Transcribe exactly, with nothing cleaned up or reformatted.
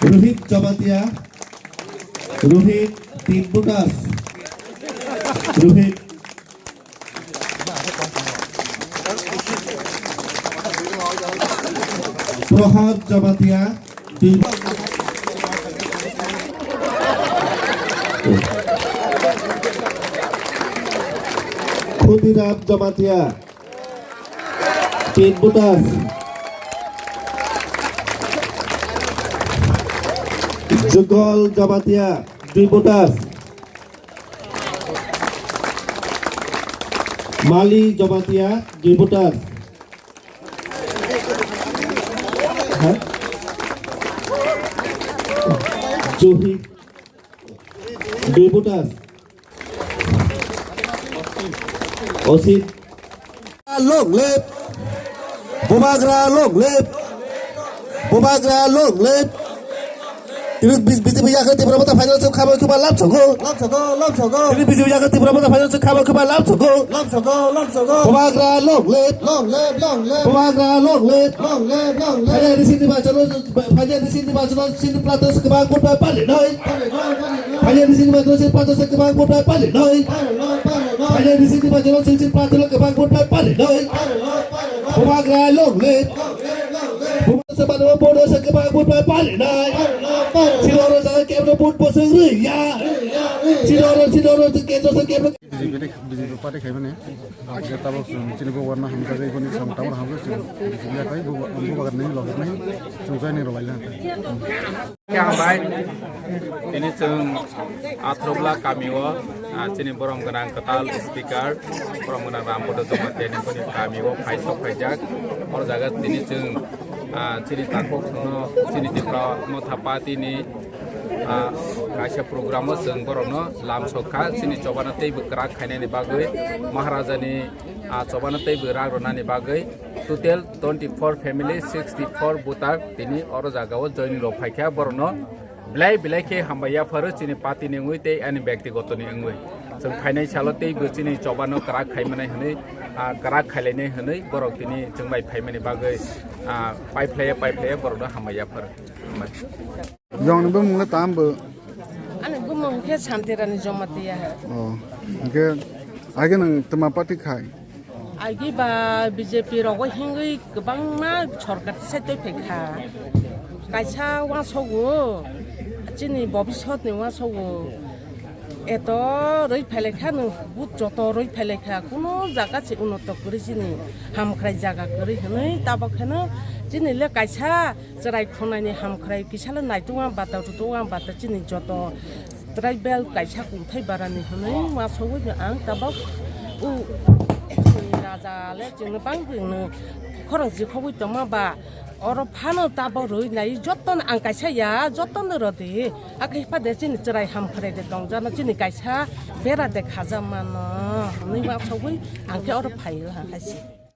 Rohit Jamatia, Rohit, tin voters. Rohit. Prohad Jamatia, dui. Khudiram Jamatia, tin voters. Jugol Jamatia, dui voters. Mali Jamatia, dui voters. Ha? Johi, dui voters. Osit. Long live. Bubagra long live. Bubagra long live. Tini B J P yakhe Tipra Motha phainai se khama kheba lam sogo. Lam sogo, lam sogo. Tini B J P yakhe Tipra Motha phainai se khama kheba lam sogo. Lam sogo, lam sogo. Bubagra long live. Long live, long live. Bubagra long live. Long live, long live. Phainai ni sini ba chalo, phainai ni sini ba chalo, sini prarthona se kheba kheba pali nai. Phainai ni sini ba chalo, sini prarthona se kheba kheba pali nai. Phainai ni sini ba chalo, sini prarthona kheba kheba pali nai. Bubagra long live. Bubagra se ba chalo, bubagra se kheba kheba pali nai. Sini oro sa kebro vote bo se ri ya. Sini oro, sini oro se kebro, se kebro. B J P ni, B J P party khaimani. Abo khe tabok chwng chini bo warna hamjagwi boni samung tangma hamjagwi chwng B J P yakhai, bo, bo bagan ni logis nai chwng joining rwlai la. Khe hambai. Tini chwng Athrobla kami o, ah, chini borom gwnang kwtal speaker, borom gwnang Rampada Jamatia ni boni kami o phai sok phaijak. Oro jaga tini chwng, ah, chini takhuk chwngno chini Tipra Motha Party ni, ah, kaisa program o chwng borokno lam sok kha, chini chobano teibo kwrak khainani bagwi, Maharaja ni, ah, chobano teibo rak rwnani bagwi, total twenty four family, sixty four voter tini oro jaga o joining rok phai kha, borokno belai belai khe hambai yapharo chini party ni wngwi tei ani byaktigoto ni wngwi. Chwng phainai salo teibo chini chobano kwrak khaimanai hwnwi, ah, kwrak khailainai hwnwi borok tini chwng bai phaimani bagwi, ah, paiphlaiya, paiphlaiya borokno hambai yapharo. Yong ni bumung le tam bo? Ani bumung khe Santirani Jamatia. Oh, hingkhe age nwng twma party khai? Agi ba B J P rogo hingwi kwbangma sorkar tisai twi phai kha. Kaisa uansukgo, chini bobisot ni uansukgo. Eto rwi phailai kha, nwng but joto rwi phailai kha, kuno jaga se unoto kwrwi chini hamkrai jaga kwrwi hwnwi tabok kheno chini le kaisa chwrai khonai ni hamkrai kisa le naitukma bata rutukma bata chini joto tribal kaisa kungthai barani hwnwi uansugwi ang tabok u chini raja le chwngno bangwi khorang jikhogwi tongma ba oro phano tabok rwi nai joto no ang kaisa ya joto no rwdi. Akhe pha de chini chwrai hamkrai de tongjano chini kaisa bera de khajakmano hwnwi uansugwi ang khe oro phaio ha hai se.